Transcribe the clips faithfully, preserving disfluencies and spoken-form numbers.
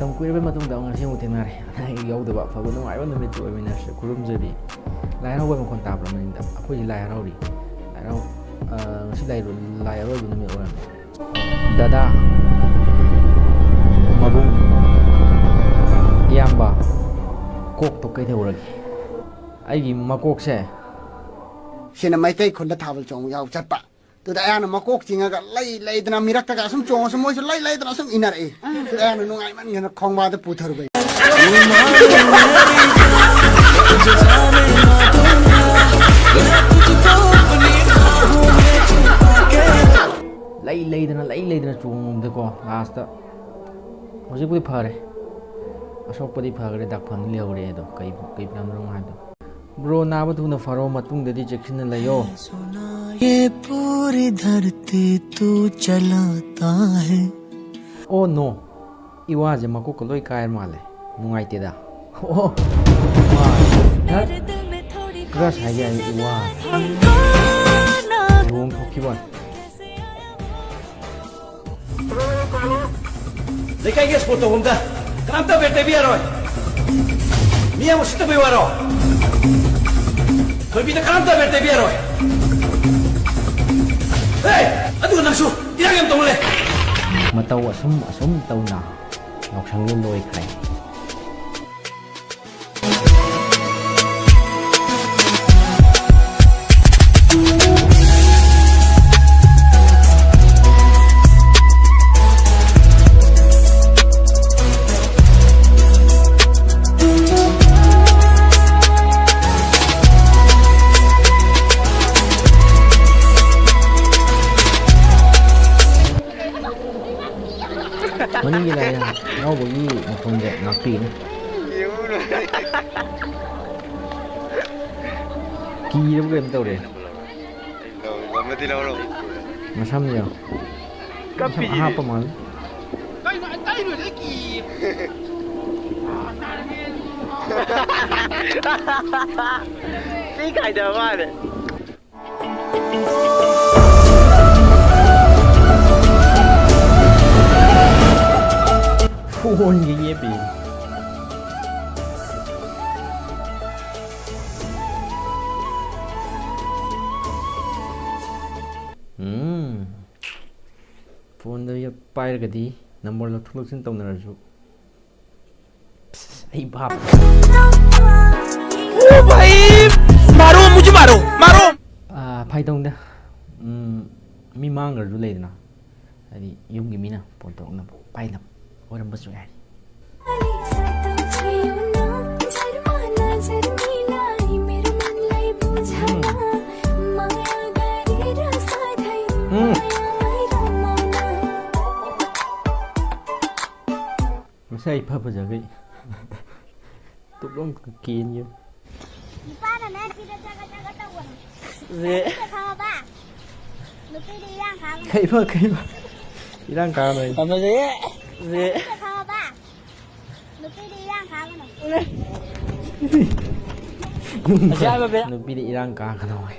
ꯌꯥꯝ ꯀꯨꯏꯔꯕꯩ ꯃꯇꯨꯡꯗ ꯉꯁꯤ ꯑꯃꯨꯛ ꯊꯦꯡꯅꯔꯦ꯫ ꯑꯅꯥ ꯑꯌꯦꯛ ꯌꯥꯎꯗꯕ ꯑꯐꯕ ꯅꯨꯡꯉꯥꯏꯕ ꯅꯨꯃꯤꯠꯇ ꯑꯣꯏꯃꯤꯟꯅꯔꯁꯦ꯫ ꯈꯨꯔꯨꯝꯖꯔꯤ꯫ ꯂꯥꯏ ꯍꯔꯥꯎꯕꯩ ꯃꯈꯣꯟ ꯇꯥꯕ꯭ꯔꯥ ꯃꯅꯤꯡꯗ? ꯑꯩꯈꯣꯏꯁꯤ ꯂꯥꯏ ꯍꯔꯥꯎꯔꯤ꯫ ꯂꯥꯏ ꯍꯔꯥꯎ-, ꯑ, ꯉꯁꯤ ꯂꯥꯏ, ꯂꯥꯏ ꯑꯔꯣꯏꯕ ꯅꯨꯃꯤꯠ ꯑꯣꯏꯔꯝꯃꯦ꯫ ꯗꯗꯥ, ꯃꯕꯨꯡ, ꯏꯌꯥꯝꯕ, ꯀꯣꯛꯇꯣ ꯀꯩꯗꯧꯔꯒꯦ? ꯑꯩꯒꯤ ꯃꯀꯣꯛꯁꯦ꯫ ꯁꯤꯅ ꯃꯩꯇꯩ ꯈꯨꯟꯗ ꯊꯥꯕꯜ ꯆꯣꯡꯕ ꯌꯥꯎ ꯆꯠꯄ꯫ ꯑꯗꯨꯗ ꯑꯩꯍꯥꯛꯅ ꯃꯀꯣꯛ ꯆꯤꯡꯉꯒ ꯂꯩ ꯂꯩꯗꯅ ꯃꯤꯔꯛꯇꯒ ꯑꯁꯨꯝ ꯆꯣꯡꯉꯁꯨ ꯃꯣꯏꯁꯨ ꯂꯩ ꯂꯩꯗꯅ ꯑꯁꯨꯝ ꯏꯟꯅꯔꯛꯏ꯫ ꯑꯗꯨꯗ ꯑꯩꯍꯥꯛꯅ ꯅꯨꯡꯉꯥꯏꯃꯟꯒꯤꯗꯅ ꯈꯣꯡꯕꯥꯗ ꯄꯨꯊꯔꯨꯕꯩ꯫ ꯂꯩ ꯂꯩꯗꯅ, ꯂꯩ ꯂꯩꯗꯅ ꯆꯣꯡꯉꯨꯕꯗꯀꯣ, ꯂꯥꯁꯇ ꯍꯧꯖꯤꯛꯄꯨꯗꯤ ꯐꯔꯦ꯫ ꯑꯁꯣꯛꯄꯗꯤ ꯐꯈ꯭ꯔꯦ, ꯗꯥꯛꯐꯝꯗꯤ ꯂꯩꯍꯧꯔꯦ꯫ ꯑꯗꯣ ꯀꯩ, ꯀꯩ ꯐꯤꯂꯝꯗꯅꯣ ꯍꯥꯏꯕꯗꯣ꯫ ꯕ꯭ꯔꯣ, ꯅꯥꯕ ꯊꯨꯅ ꯐꯔꯣ, ꯃꯇꯨꯡꯗꯗꯤ ꯆꯦꯛꯁꯤꯟꯅ ꯂꯩꯌꯣ꯫ ये पूरी धरती तू चलाता है। ꯑꯣ ꯅꯣ, ꯏꯋꯥꯁꯦ ꯃꯀꯣꯛꯀ ꯂꯣꯏ ꯀꯥꯏꯔ ꯃꯥꯜꯂꯦ꯫ ꯅꯨꯡꯉꯥꯏꯇꯦꯗ꯫ ꯑꯣ, ꯃꯥ ꯀ꯭ꯔꯁ ꯍꯥꯏꯒꯦ ꯍꯥꯏ, ꯏꯋꯥ꯫ ꯂꯨꯍꯣꯡ ꯊꯣꯛꯈꯤꯕ꯫ ꯂꯩꯀꯥꯏꯒꯤ ꯁ꯭ꯄꯣꯔꯠ ꯇꯧꯐꯝꯗ ꯀꯅꯥꯝꯇ ꯕꯦꯠ ꯇꯩꯕ ꯌꯥꯔꯣꯏ꯫ ꯃꯤ ꯑꯃ ꯎꯁꯤꯠꯇꯕꯩ ꯋꯥꯔꯣ? ꯊꯣꯏꯕꯤꯗ ꯀꯅꯥꯝꯇ ꯕꯦꯠ ꯇꯩꯕ ꯌꯥꯔꯣꯏ꯫ ꯍꯦ! ꯑꯗꯨꯒ ꯅꯪꯁꯨ ꯏꯔꯥꯡ ꯌꯥꯝ ꯇꯧꯃꯜꯂꯦ꯫ ꯃꯇꯧ ꯑꯁꯨꯝ ꯑꯁꯨꯝ ꯇꯧꯅ ꯌꯥꯎꯁꯪꯗꯤ ꯂꯣꯏꯈ꯭ꯔꯦ꯫ ꯃꯅꯤꯡꯒꯤ ꯂꯥꯏ ꯍꯔꯥꯎꯕꯒꯤ ꯃꯈꯣꯟꯁꯦ ꯉꯥꯛꯄꯤꯒꯅꯤ꯫ ꯀꯤꯔꯕ ꯀꯩꯅꯣꯝ ꯇꯧꯔꯦ꯫ ꯂꯧ-, ꯂꯧꯔꯗꯤ ꯂꯧꯔꯣ꯫ ꯃꯁꯝꯁꯦ ꯌꯦꯡꯉꯣ꯫ ꯀꯞꯄꯤꯁꯤꯗꯤ꯫ ꯃꯁꯝ ꯑꯍꯥꯞꯄ ꯃꯥꯜꯂꯦ꯫ ꯀꯩꯅꯣ? ꯑꯩ ꯇꯩꯔꯣꯏꯗ ꯀꯤꯌꯦ꯫ ꯊꯤ ꯈꯥꯏꯗꯕ ꯃꯥꯜꯂꯦ꯫ ꯐꯣꯟꯒ ꯌꯦꯞꯄꯤ꯫ ꯎꯝ꯫ ꯐꯣꯟꯗ ꯄꯥꯏꯔꯒꯗꯤ ꯅꯝꯕꯔ ꯂꯧꯊꯣꯛ ꯂꯧꯁꯤꯟ ꯇꯧꯅꯔꯁꯨ꯫ ꯑꯁ, ꯑꯩ ꯚꯥꯞ꯫ ओ भाई, मारो, मुझे मारो, मारो। ꯑꯥ, ꯐꯥꯒꯤ ꯇꯧꯅꯤꯗ꯫ ꯎꯝ, ꯃꯤ ꯃꯥꯡꯈ꯭ꯔꯁꯨ ꯂꯩꯗꯅ, ꯍꯥꯏꯗꯤ ꯌꯨꯝꯒꯤ ꯃꯤꯅ ꯐꯣꯟ ꯇꯧꯔꯛꯅꯕ, ꯄꯥꯏꯅꯕ ꯑꯣꯏꯔꯝꯕꯁꯨ ꯌꯥꯏ꯫ ꯎꯝ꯫ ꯃꯁꯥ ꯏꯐ ꯐꯖꯈꯩ꯫ ꯇꯨꯞꯂꯣꯝ ꯀꯦꯟꯒꯤ꯫ ꯅꯨꯄꯥꯅꯅꯦ ꯁꯤꯗ ꯆꯒꯠ ꯆꯒꯠ ꯇꯧꯒꯅꯨ꯫ ꯈꯪꯉꯕ? ꯅꯨꯄꯤꯗꯤ ꯏꯔꯥꯡ ꯀꯥꯒꯅꯨ꯫ ꯀꯩꯕ, ꯀꯩꯕ? ꯏꯔꯥꯡ ꯀꯥꯒꯅꯨ ꯍꯥꯏꯗꯤ? ꯐꯖꯩꯌꯦ꯫ ꯈꯪꯉꯕ? ꯅꯨꯄꯤꯗꯤ ꯏꯔꯥꯡ ꯀꯥꯒꯅꯨ꯫ ꯅꯨꯄꯤꯗꯤ ꯏꯔꯥꯡ ꯀꯥꯒꯅꯨ ꯍꯥꯏ꯫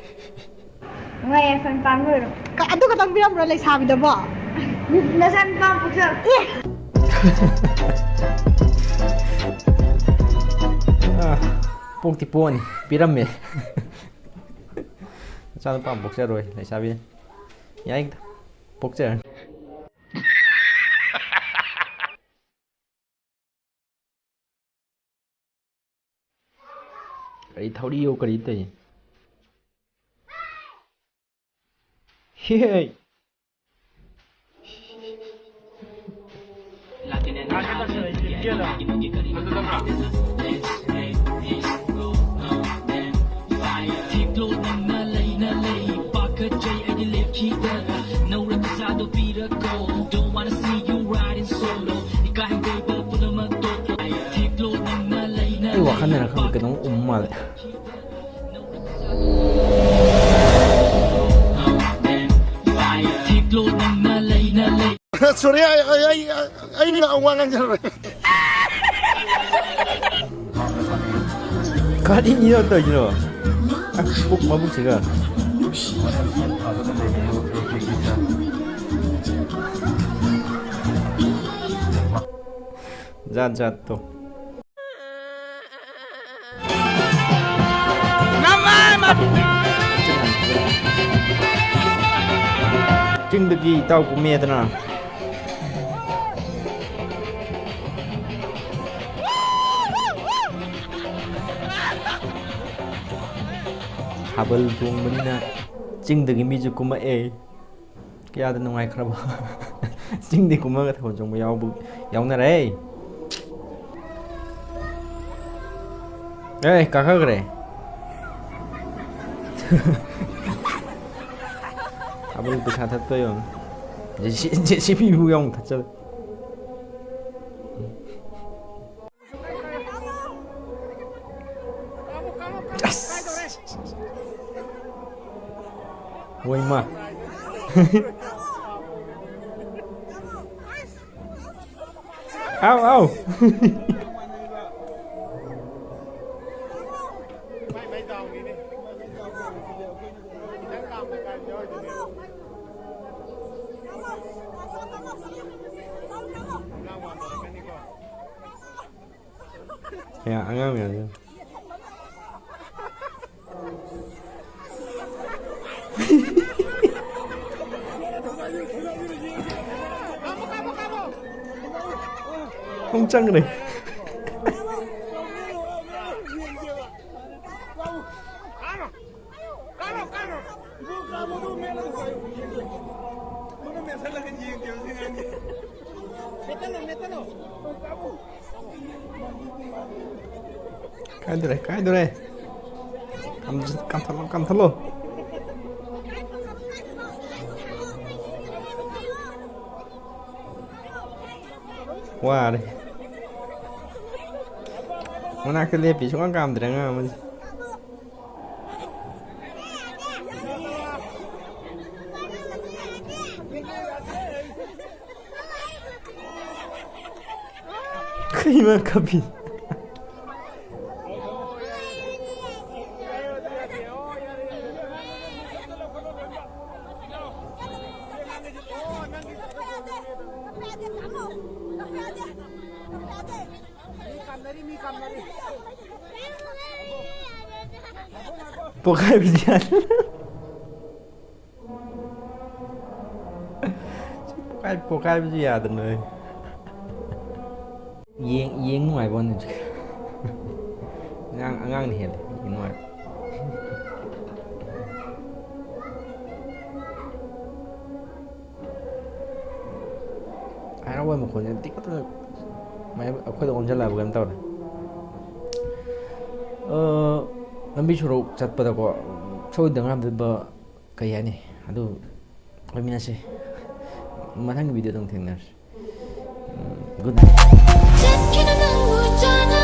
ꯅꯨꯡꯉꯥꯏ ꯌꯥꯏꯐꯅ ꯄꯥꯟꯕ ꯑꯣꯏꯔꯣ꯫ ꯀ-, ꯑꯗꯨ ꯈꯛꯇꯪ ꯄꯤꯔꯝꯕ꯭ꯔꯣ ꯂꯩꯁꯥꯕꯤꯗꯕꯣ? ꯅꯆꯥꯅꯨꯄꯥ ꯑꯃ ꯄꯣꯛꯆꯔꯣ꯫ ꯑꯦ! ꯑꯥ, ꯄꯣꯛꯇꯤ ꯄꯣꯛꯑꯅꯤ꯫ ꯄꯤꯔꯝꯃꯦ꯫ ꯅꯆꯥꯅꯨꯄꯥ ꯑꯃ ꯄꯣꯛꯆꯔꯣꯏ, ꯂꯩꯁꯥꯕꯤ꯫ ꯌꯥꯏ, ꯄꯣꯛꯆꯔꯅꯤ꯫ ꯀꯔꯤ ꯊꯧꯔꯤꯌꯣ ꯀꯔꯤ ꯇꯧꯔꯤ? ꯍꯦ! ꯑꯩ ꯋꯥꯈꯜꯗꯅ ꯈꯪꯗꯦ, ꯀꯩꯅꯣꯝ ꯎꯝ ꯃꯥꯜꯂꯦ꯫ ꯁꯣꯔꯤ, ꯑꯩ, ꯑꯩ, ꯑꯩ, ꯑꯩ ꯋꯥ ꯉꯥꯡꯖꯔꯔꯣꯏ꯫ ꯀꯔꯤꯅꯣ ꯇꯧꯔꯤꯁꯤꯅꯣ? ꯑꯁ, ꯄꯨꯛ ꯃꯕꯨꯛꯁꯤꯒ꯫ ꯖꯥꯠ ꯖꯥꯠꯇꯣ꯫ ꯆꯤꯡꯗꯒꯤ ꯏꯇꯥꯎ ꯀꯨꯝꯃꯦꯗꯅ꯫ ꯊꯥꯕꯜ ꯆꯣꯡꯕꯅꯤꯅ ꯆꯤꯡꯗꯒꯤ ꯃꯤꯁꯨ ꯀꯨꯝꯃꯛꯑꯦ꯫ ꯀꯌꯥꯗ ꯅꯨꯡꯉꯥꯏꯈ꯭ꯔꯕ꯫ ꯆꯤꯡꯗꯤ ꯀꯨꯝꯃꯒ ꯊꯥꯕꯜ ꯆꯣꯡꯕ ꯌꯥꯎꯕ, ꯌꯥꯎꯅꯔꯦ꯫ ꯑꯦ, ꯀꯥꯈꯠꯈ꯭ꯔꯦ꯫ ꯊꯥꯕꯜ ꯄꯩꯁꯥ ꯊꯠꯄ ꯌꯦꯡꯉꯨ꯫ ꯖꯦ ꯁꯤ, ꯖꯦ ꯁꯤ ꯕꯤꯕꯨ ꯌꯥꯎꯅ ꯊꯠꯆꯜꯂꯦ꯫ ꯑꯁ! ꯍꯣꯏ, ꯃꯥ꯫ ꯑꯥꯎ, ꯑꯥꯎ꯫ ꯌꯥ, ꯑꯉꯥꯡ ꯃꯌꯥꯝꯁꯦ꯫ ꯑꯃꯨꯛ ꯆꯪꯈ꯭ꯔꯦ꯫ ꯀꯥꯏꯗꯣꯔꯦ, ꯀꯥꯏꯗꯣꯔꯦ꯫ ꯀꯥꯝ-, ꯀꯥꯝꯊꯠꯂꯣ, ꯀꯥꯝꯊꯠꯂꯣ꯫ ꯋꯥꯔꯦ꯫ ꯃꯅꯥꯛꯇ ꯂꯦꯞꯄꯤ ꯁꯨꯡꯀꯥꯝ ꯀꯥꯝꯗ꯭ꯔꯦ ꯑꯉꯥꯡ ꯑꯃꯁꯦ꯫ ꯀꯩꯅꯣ ꯀꯥꯞꯄꯤ? ꯄꯣꯛꯈꯥꯏꯕꯁꯨ ꯌꯥꯗꯦ꯫ ꯄꯣꯛꯈꯥꯏ-, ꯄꯣꯛꯈꯥꯏꯕꯁꯨ ꯌꯥꯗꯅ꯫ ꯌꯦꯡ-, ꯌꯦꯡ ꯅꯨꯡꯉꯥꯏꯕ ꯋꯥꯅꯤ ꯍꯧꯖꯤꯛ꯫ ꯑꯉꯥꯡ, ꯑꯉꯥꯡꯅ ꯍꯦꯜꯂꯦ ꯌꯦꯡ ꯅꯨꯡꯉꯥꯏꯕ꯫ ꯍꯔꯥꯎꯕ ꯃꯈꯣꯟꯁꯦ ꯇꯤꯛ ꯈꯛꯇ ꯃꯌꯥꯝ ꯑꯩꯈꯣꯏꯗ ꯑꯣꯟꯁꯤꯜꯂꯛꯑꯕ ꯀꯩꯅꯣ ꯇꯧꯔꯦ꯫ ꯑ, ꯂꯝꯕꯤ ꯁꯣꯔꯣꯛ ꯆꯠꯄꯗꯀꯣ ꯁꯣꯏꯗꯅ ꯉꯥꯝꯗꯕ ꯀꯩ ꯍꯥꯏꯅꯤ, ꯑꯗꯨ ꯑꯣꯏꯃꯤꯟꯅꯁꯤ꯫ ꯃꯊꯪꯒꯤ video ꯗ ꯑꯃꯨꯛ ꯊꯦꯡꯅꯔꯁꯤ꯫ ꯎꯝ, good night꯫ ꯆꯠꯈꯤꯅꯨ ꯅꯪꯕꯨ ꯆꯥꯅ